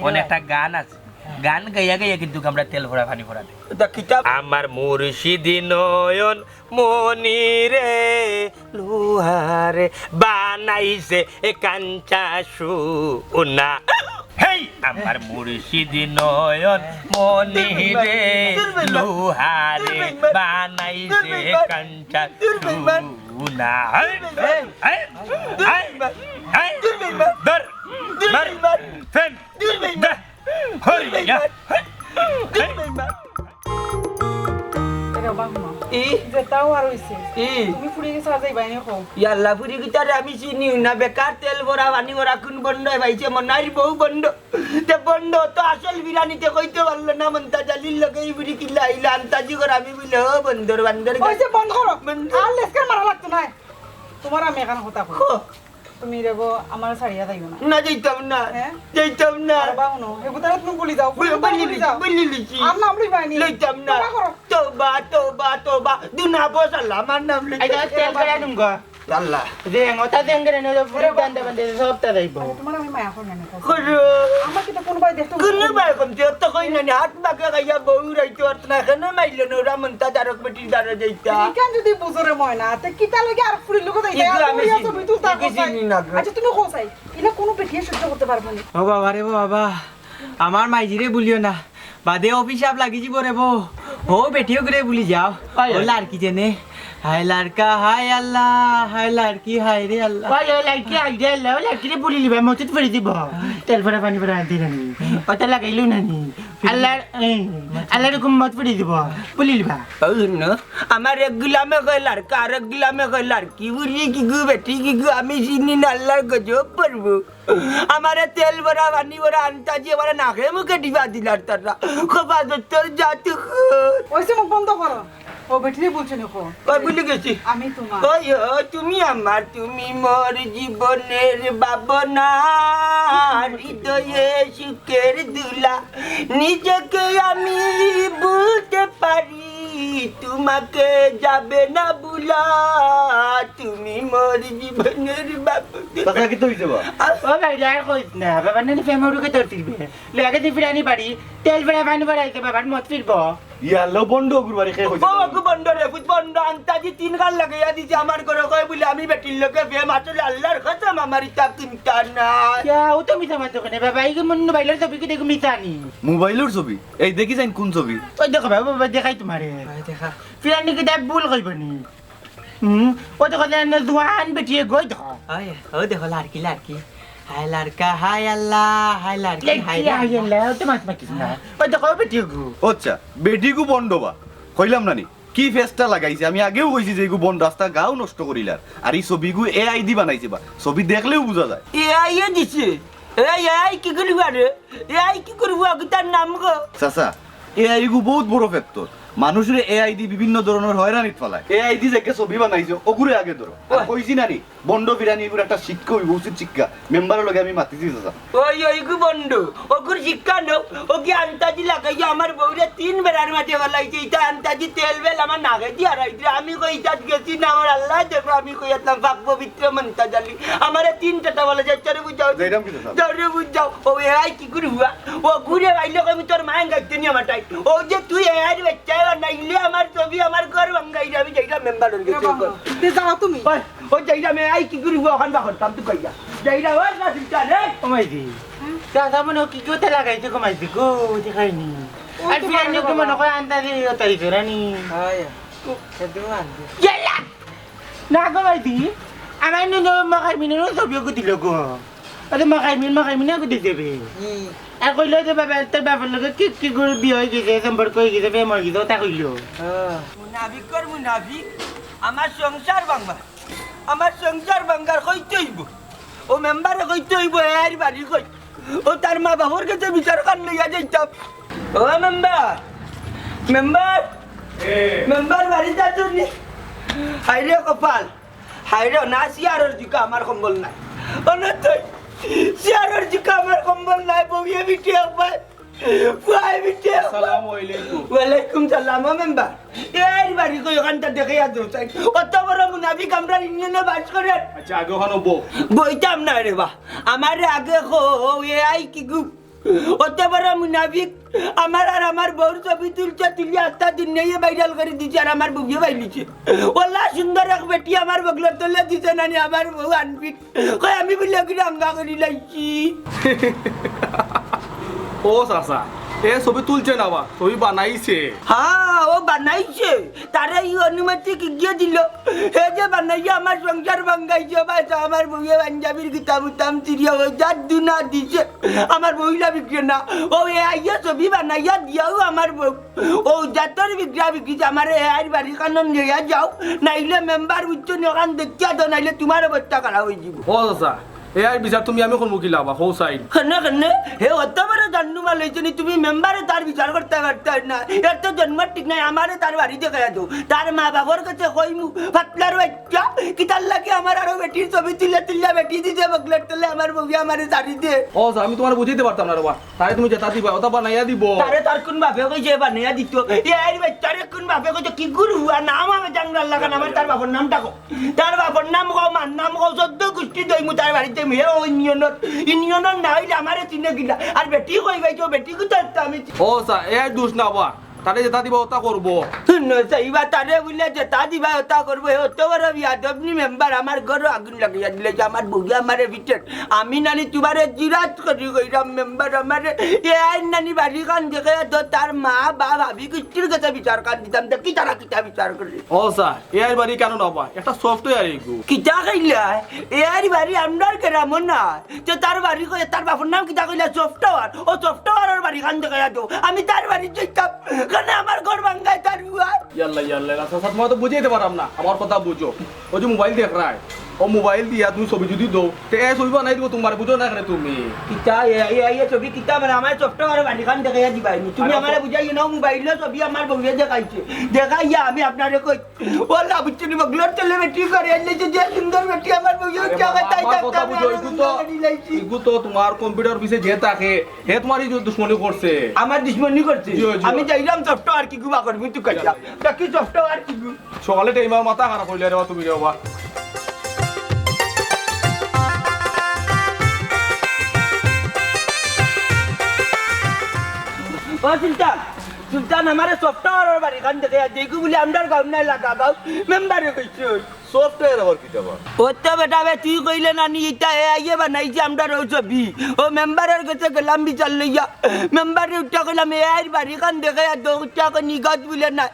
অনেকটা গান আছে, গান গাইয়া গাইয়া কিন্তু আমরা তেল ফোড়া পানি ফোড়া দেই। এটা কিতাব। আমার মুর্শিদি নয়ন মনিরে লোহারে বানাইছে এ কাঞ্চা সোনা। হেই, আমার মুর্শিদি নয়ন মনিরে লোহারে বানাইছে এ কাঞ্চা সোনা। হেই, হেই, হেই, হেই, ধর, ধর, ফেন, দে, হরি, ইয়া, হেই, হেই। এরে বাবা, ই? যেতাও আর হইছে। ই? তুমি ফুরি গেছো, আজ এই বাইনে কও। ইয়াল্লা, ফুরি কিতারে আমি চিনি না, বেকার তেল ভরা, পানি ভরা, কোন বন্ড ভাইছে, মনাইর বউ বন্ড। তে বন্ড তো আসল বিরানিতে কইতে পারলো না, মন্তাজ আলীর লগে ই বুড়ি কিলা আইলা, আন্তাজি করে আমি বুলে, ও বন্দর, বান্দর ওই যে বন্ধ করো। বন্ধ। আর লেসকার মারা লাগতো না। তোমার আমি এখান কথা কই। কো। তুমি রে গো, আমার ছাড়িয়া যাইও না। না, যাইতাম না। হ্যাঁ? যাইতাম না। আর বা হুনো, এগুতারে তুমি বলি যাও, বলি, বলি বলি যাও। বলি লিছি। আর নাম লই বাইনি। লইতাম না। তওবা করো। তওবা, তওবা, তওবা। দুনা বস আল্লাহ, আমার নাম লই। এই যে তেল করে নুঙ্গা। আল্লাহ। যে এঙ্গতা দেন করে নিয়ে পুরো বান্দে বান্দে সবটা যাইবো। তোমার আমি মায়া করি না। করো। আমার কি তো কোনো ভাই দেখতে কোনো ভাই কমতে অত কই না, হাত বাঁকা খাইয়া বউ রাইতে অত না, কেন মাইল না, ওরা মন্তা দারক বেটির দারে যাইতা। ইখান যদি বুঝরে ময় না, তে কিতা লাগে আর ফুরির লোকে যাইতা? ইগু আর আমি বউরিয়া চিনি, ছবি তুলতা ইগু কোথায়? চিনি না গো। আচ্ছা, তুমি কোথায়? ইলা কোনো বেটিয়ে সহ্য করতে পারবো না। ও বাবা রে বাবা, আমার মাইজিরে বলিও না, বাদে অভিশাপ লাগি যিবো রে বো। ও বেটিও করে বলি যাও। আয়, ও আয়। লাড়কি যেনে। হায় লাড়কা, হায় আল্লাহ, হায় লাড়কি, হায় রে আল্লাহ। ওই, ওই লাড়কি, হায় রে আল্লাহ, ওই লাড়কিরে বলি লিবা, মসজিদ পড়ি দিব। তেল ফোড়া, পানি ফোড়া আনতে জানি। ওটা লাগাইলো না নি। আল্লাহর, এই, আল্লাহর হুকুম মত পড়ি দিব, বলিলিবা। ওই হুনো, আমার এক গুলামে কয় লাড়কা, আর এক গুলামে কয় লাড়কি, বুড়ি কিগু, বেটি কিগু, আমি চিনি না, আল্লাহর গজব পড়বো। আমারে তেল ভরা, পানি ভরা, আন্তাজি আমারে নাকে মুখে দিবা দিলার তারা। খোপা দত্তর জাত। ওইসে মুখ বন্ধ করো। ও বেটিরে বলছে নি কো? ওই ভুলে গেছি। আমি তোমার। ওই ও, তুমি আমার, তুমি মোর জীবনের ভাবনা, হৃদয়ে সুখের দুলা। নিজেকে আমি ভুলতে পারি, তোমাকে যাবে না ভুলা। তুমি মোর জীবনের ভাবনা। চাচা, কিতা অইছে বা? ও ভাই, আর কইস না, বাবা নানি ফেমা উড়ুকে তোর ফিরবে। লেগে দি ফিরানি বাড়ি, তেল ফেরা পানি বাড়াইছে, বাবার মত ফিরবো। ইয়াল্লা, ভন্ড অগুর বাড়ি কে কইছে? ও, অগু ভন্ড রে, ফুত ভন্ড, আন্তাজি তিন গাল লাগাইয়া দিছে আমার ঘরে, কয় বুলে আমি বেটির লগে প্রেম, আসলে আল্লাহর কসম আমার ইতা চিন্তা নাই। ইয়া, ও তো মিছা মাততো কেনে, বাবা, এই মোবাইলর ছবি কিতা দেখো মিছা নি? মোবাইলর ছবি? এই দেখি যাইন কোন ছবি? ওই দেখো বাবা, বাবা, দেখাই তোমারে। ওই দেখা। ফিরানি কিতা ভুল কইবো নি? হুম, ও দেখো যে এনে জোয়ান বেটিয়ে গই দেখো। ওই, ও দেখো লাড়কি, লাড়কি। হায় লাড়কা, হায় আল্লাহ, হায় লাড়কি, হায় রে আল্লাহ। ও তো মাত মাতিস না। ওই দেখো বেটিয়ে গো। আচ্ছা, বেটিগু ভন্ড বা। কইলাম না নি? কি ফেসটা লাগাইছে? আমি আগেও কইছি যে এগু ভন্ড, আস্তা গাউ নষ্ট করিলার। আর ই ছবিগু এআই দি বানাইছে বা। ছবি দেখলেও বুঝা যায়। এআই এ দিছে? এ, এআই কি করিবা রে? এআই কি করিবা? কিতার নাম গো? চাচা, এআই গু বহুত বড় ফেত্তর। মানুষরে এআই দি বিভিন্ন ধরনর হয়রানিত ফালায়। এআই দি যেগু ছবি বানাইছে, অগুরে আগে ধরো। আর ওই। কইছি না নি, ভন্ড ফিরানি এগুর একটা শিক্ষা অইবো, উচিত শিক্ষা। মেম্বারর লগে আমি মাতিছি, চাচা। ওই, ওইগু ভন্ড, অগুর শিক্ষা নু, অগি আন্তাজি লাগাইয়া আমার বউরে তিন বেড়ার মাঝে ফালাইছে, ইতা আন্তাজি তেল বেল আমার নাকে দিয়া রাইতে। আমি কই ইতাত গেছি না, আমার আল্লাহ দেখো, আমি কই আতলাম পাক পবিত্র মন্তাজ আলী। আমারে তিন টাটা বলে যাইতারে বুঝাও। যাইরাম কিতা, চাচা? যাও রে বুঝাও। ও এআই কি করি হুয়া? ও ঘুরে বাইলে কইবি তোর মায়ে গাইতে নি আমার টাইট। ও যে তুই এআইর বাচ্চা, এবার নাইলে আমার ছবি, আমার ঘর ভাঙ্গাই রে, আমি যাইরাম মেম্বারর গেছে। তে যাও তুমি। ওই, ওই যাইরাম এআই কি করি হুয়া, ওখান বাখন কাম তুই কইয়া। যাইরাম, ওই না চিন্তা নেই। ও মাইজি। হুম? চাচা মনে হয় কি করতে লাগাইছে গো মাইজি গো, দেখাইনি। ওই আর তো ফিরানি বাবা। কি মনে হয় আন্দাজে ইয়ে তাই ফেরানি। হ্যাঁ, ইয়া। খেতে আনতে। ইয়াল্লা! না গো ভাইজি, আমার নু মাখার মিনে নু ছবি ওকে দিল গো। আরে মাখার মিন, মাখার মিনে ওকে দিতে হবে। হুম। আর কইলো যে বাবা, তোর বাবার লগে কি, কি করে বিয়ে হয়ে গেছে, সম্পর্ক হয়ে গেছে, প্রেম হয়ে গেছে, ওটা কইলো। হ্যাঁ। মুনাফিকর মুনাফিক, আমার সংসার ভাঙবা। আমার সংসার ভাঙার কইতে হইব। ও মেম্বারে কইতে হইব, এর বাড়ি কই? ও তার মা বাবার কাছে বিচার খান লইয়া যাইতাম। ও মেম্বার, মেম্বার, মেম্বার বাড়িত আছো নি? হায় রে কপাল, হায় রে, না শিয়ারর জুকা আমার কম্বল নাই। ও না তুই, শিয়ারর জুকা আমার কম্বল নাই, বউয়ে বিটে একবার। ফুয়াই বিটে। আসসালামু আলাইকুম। ওয়ালাইকুম সালাম, ও মেম্বার। এর বাড়ি কই ওখানটা দেখে আর দোষ নাই। অত বড় মুনাফিক আমরা ইউনিয়নে বাস করেন। আচ্ছা, আগে ওখানে বউ। বইতাম না রে বা। আমারে আগে কও, এআই কি গু? অত বড় মুনাফিক। আমার আর আমার বউর ছবি তুলছে, তুলিয়া আস্তা দুনিয়ায় ভাইরাল করে দিছে, আর আমার বউয়ে পাইলিছে। ওলা সুন্দর এক বেটি আমার বগলর তলে দিছে নানি, আমার বউ আনফিট। কই আমি বুলে কি রাঙ্গা করি লাইছি। ও চাচা, এ ছবি তুলছে না বা, ছবি বানাইছে। হ্যাঁ, ও বানাইছে। তারে ই অনুমতি কি গিয়ে দিল? হে যে বানাইয়া আমার সংসার ভাঙ্গাইছে, ভাই তো আমার বউয়ে পাঞ্জাবির কিতাব উতাম চিরিয়া ওই জাত দুনা দিছে। আমার বউলা বিক্রি না। ও এআই এ ছবি বানাইয়া দিয়াও আমার বউ। ও জাতর বিক্রা বিক্রি যে আমার এআইর বাড়ি কানন লইয়া যাও, নাইলে মেম্বার উচ্চ নিয়ম দেখিয়া দাও, নাইলে তোমার অবস্থা খারাপ হয়ে যাব। ও চাচা, এআইর বিচার তুমি আমি করমু কিলা বা, হো সাইন। কেনে, কেনে? হে অত বড় জান্নু মাল হইছে নি, তুমি মেম্বারে তার বিচার করতে পারতে না। এর তো জন্ম ঠিক নাই, আমারে তার বাড়ি দেখাইয়া দাও। তার মা বাবার কাছে কইমু, ফাতলার বাচ্চা, কিতার লাগি আমার আরো বেটির ছবি তুলে তুলে বেটি দিছে বগলের তলে, আমার বউয়ে আমারে ছাড়ি দে। ও চাচা, আমি তোমারে বুঝাইতে পারতাম না রে বা। তারে তুমি যেতা দিবা, ওতা বানাইয়া দিব। তারে তার কোন বাপে কইছে বানাইয়া দিত? এআইর বাচ্চারে কোন বাপে কইছে? কি গুরু হুয়া নাম আমি জানলাম লাগান, আমার তার বাপর নামটা কও। তার বাপর নাম কও, মার নাম কও, চোদ্দ গুষ্টি দইমু তার বাড়িতে। হে ও ইউনিয়নর, ইউনিয়নর না হইলে আমারে চিনে কিলা। আর বেটি কই পাইছো, বেটি কোথায় তো আমি চি- ও চাচা, এআই দোষ না বা। তারে যেতা দিবা ওতা করবো। হুনো, সেইবা তারে বুলে যেতা দিবা ওতা করবো। হে অত বড় বিয়াদব নি মেম্বার, আমার ঘরো আগুন লাগাইয়া দিলে যে আমার বউয়ে আমারে বিটের। আমি নানি তোমারে জিরাত করি কইরাম মেম্বার আমারে, এআইর নানি বাড়ি কান দেখে তো তার মা বা ভাবি কিস্তির কাছে বিচার কান দিতাম, দেখি তারা কিতা বিচার করে। ও চাচা, এআইর বাড়ি কেন না বা? একটা সফটওয়্যার এগু। কিতা কইলা? এআইর বাড়ি আমরার গ্রামো না। তে তার বাড়ি কই, তার বাপর নাম কিতা কইলা? সফটওয়্যার। ও সফটওয়্যারর বাড়িখান দেখাইয়া দেও, আমি তার বাড়িত যাইতাম। কেনে আমার ঘর ভাঙ্গায় তার ফুয়ায়? ইয়াল্লা, ইয়াল্লা, ইয়াল্লা, চাচা, তুমারে তো বুঝাইতে পারলাম না, আমার কথা বুঝো। অউ যে মোবাইল দেখরায়, অউ মোবাইল দিয়া তুমি ছবি যদি দেও, তে এ ছবি বানাই দিবো তুমারে, বুঝো না কেনে তুমি? কিতা এ, এ, এ ছবি কিতা মানে আমার সফটওয়্যার বাড়িখান দেখাইয়া দিবায়নি? তুমি আরে আমারে বাবা। বুঝাইও না, মোবাইলো ছবি আমার বউয়ে দেখাইছে। দেখাইয়া আমি আপনারে কই, ওলা বুঝছো নি, বগলর তলে বেটি করে আনলে যে, যে সুন্দর বেটি আমার বউয়ে আরে উঠছে, বাবা, আমার তাই আমার তাই কথা তাই বুঝো, আমি ইগু তো, আনলে লাইছি। ইগু তো তুমার কম্পিউটার পিছে যে থাকে, হে তুমার ই দুশমনি করছে। আমার দুশমনি করছে? জি, জি। আমি যাইরাম সফটওয়্যার কিগু বার করমু তুকাইয়া। দেখি সফটওয়্যার কিগু। সকালে টাইমে মাথা খারাপ অইলে রে বা তুমি রে বাবা। ও সুলতান, সুলতান, আমারে সফটওয়্যারর বাড়িখান দেখাইয়া দেও, ইগু বুলে আমরার গাঁওত নাই, লাগা গাঁওত মেম্বারে কইছে। সফটওয়্যার আবার কিতা বা? ও তো বেটা বে, তুই কইলে না নি, ইটা এআই এ বানাইছে আমরার অউ ছবি। অউ মেম্বারর গেছে গেলাম বিচার লইয়া, মেম্বাররে উঠা কইলাম, এআইর বাড়িখান দেখাইয়া দেও, উঠা কয় নিগত বুলে না।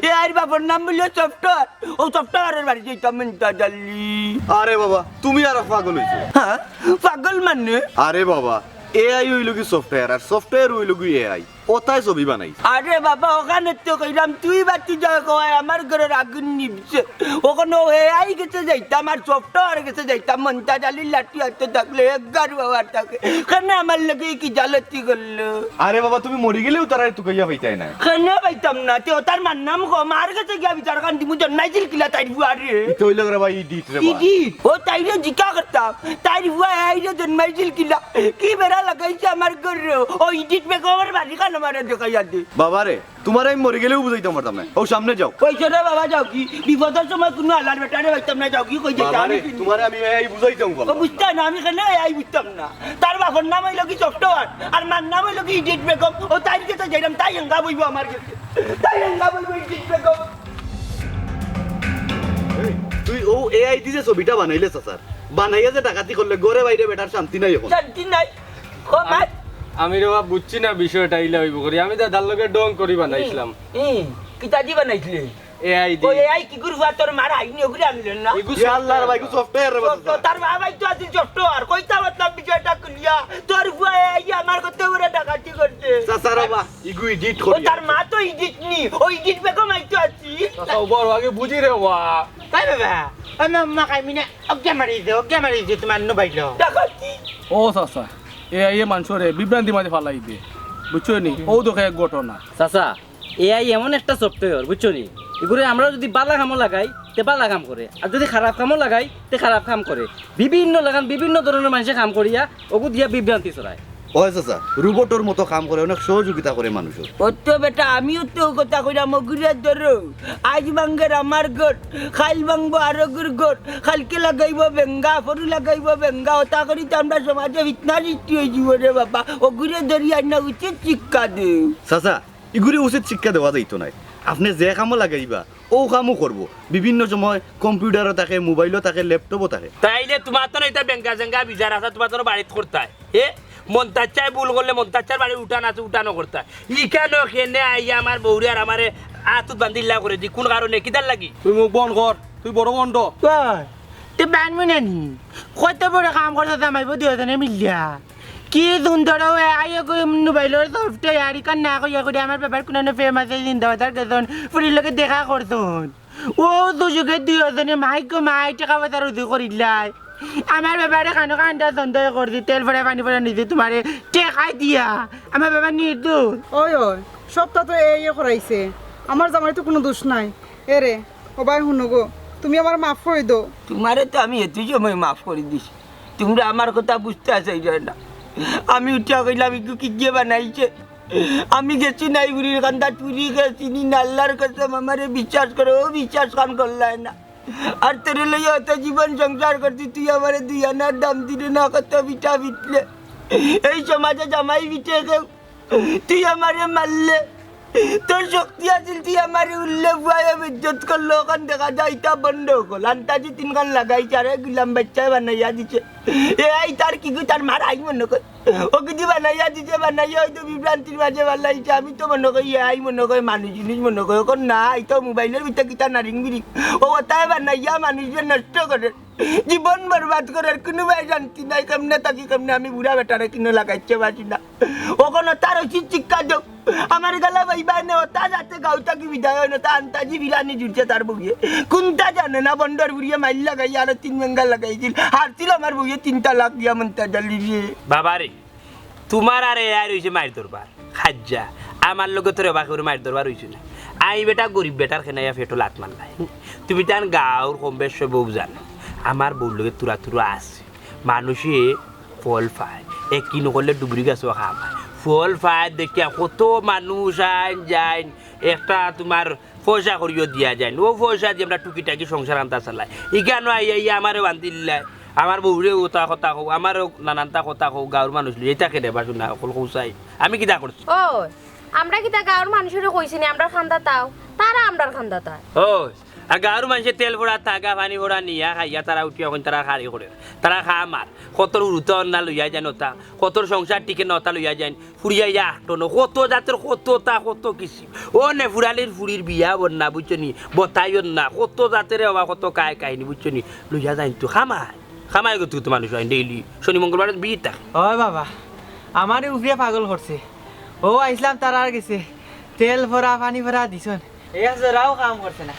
এআইর বাপর নাম বুলে সফটওয়্যার, অউ সফটওয়্যারর বাড়ি যাইতাম মন্তাজ আলী। আরে বাবা, তুমি আর পাগল অইছো। হ্যাঁ, পাগল মানে? আরে বাবা, এআই অইলো গি সফটওয়্যার, আর সফটওয়্যার অইলো গি এআই। ওতায় ছবি বানাইছে। আরে বাবা, অখান তো কইরাম, তুই বাতি যাও কওয়ায় আমার ঘরর আগুন নিভছে। অখন অউ এআই গেছে যাইতাম আর সফটওয়্যার গেছে যাইতাম, মন্তাজ আলীর লাঠি আতো থাকলে একগার বাবার থাকে। কেনে আমার লগে ই কিজালতি করলো? আরে বাবা, তুমি মরি গেলেও তারারে তুকাইয়া পাইতায় না। কেনে পাইতাম না? তে অতার মার নাম ক, মার গেছে গিয়া বিচারখান দিমু, জন্মাইছিল কিলা তাইর ফুয়ারে? ইতা অইলো রে ভাই, ইডিট রে ভাই। ইডিট? ও তাইরে জিকা করতাম, তাইর ফুয়া এআই রে জন্মাইছিল কিলা? কি বেড়া লাগাইছে আমার ঘরো? অউ ইডিট বেগমর বাড়িখান আমারে দেখাইয়া দে। বাবা রে, তুমারে আমি মরি গেলেও বুঝাইতাম পারতাম না। অউ সামনে যাও। কইছো রে বাবা, যাওগি। বিপদর সময় কুনু আলার বেটারে পাইতাম না, যাওগি কই যাইতাম বাবা রে, আমি চিনি। তুমারে আমি এআই বুঝাইতাম ও পারলাম না। বুঝতায় না, আমি কেনে এআই বুঝতাম না? তার বাপর নাম অইলো গি সফটওয়্যার, আর মার নাম অইলো গি ইডিট বেগম। অউ তাইর গেছে যাইরাম, তাই হেঙ্গা বইবো আমার গেছে। তাই হেঙ্গা বইবো ইডিট বেগম। এই, তুই অউ এআই দি যে ছবিটা বানাইলে চাচার, বানাইয়া যে ডাকাতি করলে, ঘরে বাইরে বেটার শান্তি নাই অখন। শান্তি নাই। ও মা। আমি, আমি রে বাপ বুঝছি না বিষয়টা ইলা অইবো করি। আমি তো তার লগে ঢং করি বানাইছলাম। ই, ই, কিতা দি বানাইছলে? এআই দি। ও এআই কিগুর ফুয়া তোর মার আইনি অগুরে আনলে না? ইগু ইয়া আল্লাহ রে ভাই, ইগু সফটওয়্যার রে বাবা। তার বাবাই তো আছিল সফটওয়্যার। কইতা মতলব বিষয়টা খুলিয়া। তোর ফুয়া এআই আমার কত বড় ডাকাতি করছে। চাচা রে বা, ইগু ইডিট ও করি। তার মা তো ইডিট নি, ও ইডিট বেগম আইতো আছি। চাচা, উবার আগে বুঝি রে বা। তাই বাবা, ও মা, মা খাইমি না, অজ্ঞা মারি দে, অজ্ঞা মারি দে, তুমার নু বাইলো। ডাকাতি। ও চাচা, এআই এ মানষরে বিভ্রান্তি মাঝে ফালাই দে, বুঝছো নি? ও দেখো এক ঘটনা। চাচা, এআই এমন একটা সফটওয়্যার, বুঝছো নি? ইগুরে আমরা যদি বালা কামো লাগাই, তে বালা কাম করে, আর যদি খারাপ কামো লাগাই, তে খারাপ কাম করে। বিভিন্ন লাখান, বিভিন্ন ধরনর মানষে কাম করিয়া অগু দিয়া বিভ্রান্তি ছড়ায়। ওই চাচা, রোবটর মতো কাম করে, অনেক সহযোগিতা করে মানুষর। ও তো বেটা, আমিও তো কথা কইরাম, অগুরে ধরো, আইজ ভাঙ্গের আমার ঘর, কাইল ভাঙ্গবো আরগুর ঘর, কাইলকে লাগাইবো বেঙ্গা, পরু লাগাইবো বেঙ্গা, ওতা করি তো আমরা সমাজে ফিতনা সৃষ্টি অইযিবো রে বাবা। অগুরে ধরি আইনা উচিত শিক্ষা দেও। চাচা, ইগুরে উচিত শিক্ষা দেওয়া যাইতো নায়। আপনে যে কামো লাগাইবা, অউ কামও করবো। বিভিন্ন সময় কম্পিউটারও থাকে, মোবাইলও থাকে, ল্যাপটপও থাকে। তাইলে তুমার তো না ইতা বেঙ্গা জেঙ্গা বিচার আছে, তুমার তো বাড়িত করতায়। এ, মন্তাজ চাই ভুল করলে মন্তাজ চাইর বাড়ি উঠান আছে, উঠানো করতায়। ইখানো কেনে আইয়া আমার বউরে আর আমারে আতুত বান্ধিল্লা করে দি, কুন কারণে, কিতার লাগি? তুই মুখ বন্ধ কর, তুই বড় ভন্ড। কই? তে বানমু না নি? কত বড় কাম করছে জামাইবো দুইওজনে মিলিয়া। কি সুন্দর অউ এআই এগু মোবাইলর সফটওয়্যার, ইখান না কইয়া করি আমার বাবার কুনানো প্রেম আছে, জিন্দাবাদ আর গেছন, ফুরির লগে দেখা করছন। অউ সুযোগে দুইওজনে মাই গো মাই টেকা পয়সা রুজি করিলাই। আমার বাবারে কানো কান্দা সন্দেহ করছি, তেল পড়া পানি পড়া নিজে তুমারে টেকাই দিয়া। আমার বাবা নির্দোষ। ওই, ওই, সবটা তো এআই এ করাইছে, আমার জামাইর তো কুনু দোষ নাই। এরে, ও ভাই, হুনো গো, তুমি আমারে মাফ করি দেও। তুমারে তো আমি এতই সময় মাফ করি দিছি, তুমরা আমার কথা বুঝতায় চাইরায় না। আমি উঠিয়া কইলাম, ইগু কিগিয়ে বানাইছে? আমি গেছি নাই বুড়ির কান্দাত, পুরি গেছি নি, আল্লার কসম, আমারে বিশ্বাস করো, ও বিশ্বাস কান করলায় না। আর তোরে লইয়া অত জীবন সংসার করছি, তুই আমারে দুই আনার দাম দিলে না, কত পিঠা পিটলে। এই সমাজে জামাই পিটে কেউ, তুই আমারে মারলে, তোর শক্তি আছিল, তুই আমারে উল্লে ফুয়ায় বেইজ্জত করলো, অখান দেখা যায় ইতা বন্ধ অকল। আন্তাজি তিনখান লাগাইছে, আরে গুলাম বাইচ্চায় বানাইয়া দিছে। এআই তার কিগু, তার মার আই মনো কয়। অগু দি বানাইয়া দিছে, বানাইয়া অইতো বিভ্রান্তির মাঝে ফালাইছে। আমি তো মনো করি এআই মনো কয় মানুষ জিনিস মনো কয়। অখন না, ইতা মোবাইলর ভিতরে কিতা নারিং বিরিং। অউ অতায় বানাইয়া মানুষরে নষ্ট করের, জীবন বরবাদ করের, কুনুবায় শান্তি নাই। কেমনে থাকি কেমনে, আমি বুড়া বেটারে কিনো লাগাইছে বাসি না। অখন অতার উচিত শিক্ষা দেও। আমার গালা ভাই ভাই নে, অতা যাতে গাঁও থাকি বিদায় অয় না, তা আন্তাজি বিরানি জুড়ছে তার বউয়ে। কুনতা জানে না, বন্ডর বুড়িয়ে মাইর লাগাই আরো তিন বেঙ্গা লাগাইছিল। হারছিল আমার বউয়ে তিন তালাক দিয়া মন্তাজ আলী রে। বাবা রে, তুমার আর এআইর অইছে মাইর দরবার। খাজ্জা, আমার লগে তোর এবাকের মাইর দরবার অইছে না। আমি বেটা গরিব বেটার খেনাইয়া পেটো লাত মারলাই। তুমি তান গাঁওর কম বেশ সব বউ জানো। আমার বউর লগে তুরা তুরা আছে। মানুষে ফল পায়, একই নকলে ডুবুরি গাছও খাওয়া পায়। ফল পায় দেখিয়া কত মানুষ আইন যাইন, একটা তুমার পয়সা করিও দিয়া যাইন। অউ পয়সা দিয়া আমরা টুকিটাকি সংসার আনতা চালাই। ইখানো আইয়া আইয়া আমারে বান্ধিল্লায়, আমার বউরে অতা কথা কও, আমারেও নানানতা কথা কও, গাঁওর মানুষ লইয়া ইতা কেনে বাসু না, অকল কৌসাই। আমি কিতা করছি? ও, আমরা কিতা গাঁওর মানুষরে কইছি নি আমরার খান্দাত আও? তারা আমরার খান্দাত আয়। ও, আর গাঁওর মানষে তেল ভরা, তাগা পানি ভরা নিয়া খাইয়া তারা উঠিয়া অখন তারা খারি করের। তারা খামার, কতর হুরুতা অন্না লইয়া যাইন অতা, কতর সংসার টিকে না অতা লইয়া যাইন, ফুরিয়া ইয়া আটনো, কত জাতর কততা, কত কিসিম। অনে ফুরালির ফুরির বিয়া অন্না, বুঝছো নি? বতাই অন্না, কত জাতরে অবা কত কায় কাহিনী, বুঝছো নি? লইয়া যাইন তো খামায়, খামায় গো তুই তো মানুষ আইন ডেইলি, শনি মঙ্গলবার বিয়ে থাকে। ওই বাবা, আমারে উপরে পাগল করছে। অউ আইছলাম তারার গেছে, তেল ভরা, পানি ভরা দিছইন। এক জরাও কাম করছে না।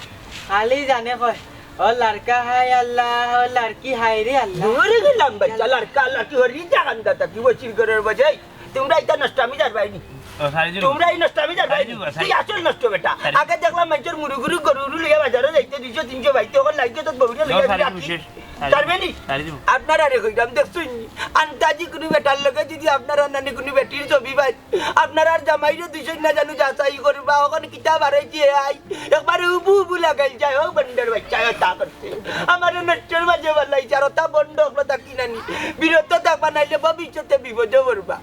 খালি জানে কয়, "ও লড়কা হায় আল্লাহ, ও লড়কি হায় রে আল্লাহ।" দূরে গেলাম বাচ্চা, লড়কা লড়কি হরি জাগান দাতা কি বসির ঘরের বাজাই। তুমরা ইতা নষ্টামি যারবায় নি। ও, ছাড়ি দিলাম। তুমরা ই নষ্টামি যারবায় নি। ছাড়ি দিলাম, ছাড়ি তুই আসল নষ্ট বেটা। ছাড়ি আগে দেখলাম মানষর মুরু গুরু গরু উরু লইয়া বাজারো যাইতে দুইশো তিনশো বাইতে, অখন লাইতে তোর বউরে লইয়া ও, ছাড়ি রাখি। দিলাম, শেষ। ছাড়ি দিলাম। ছাড়বে নি? ছাড়ি দিলাম। আপনারারে কইলাম, দেখছইন নি? আন্তাজি কুনু বেটার লগে যদি আপনারার নানি কুনু বেটির ছবি পাইন, আপনারার জামাইরে দুইশো না জানু যাচাই করবা, অখন কিতা বারইছে আই, একবারে উবু উবু লাগাইল যায়, ও বন্ডর বাচ্চা, ও তা করছে। আমারে নষ্টর মাঝে ফালাইছে, আর অতা বন্ড অকল থাকি নানি। বিরত থাকবা, নাইলে ভবিষ্যতে বিপদে পড়বা।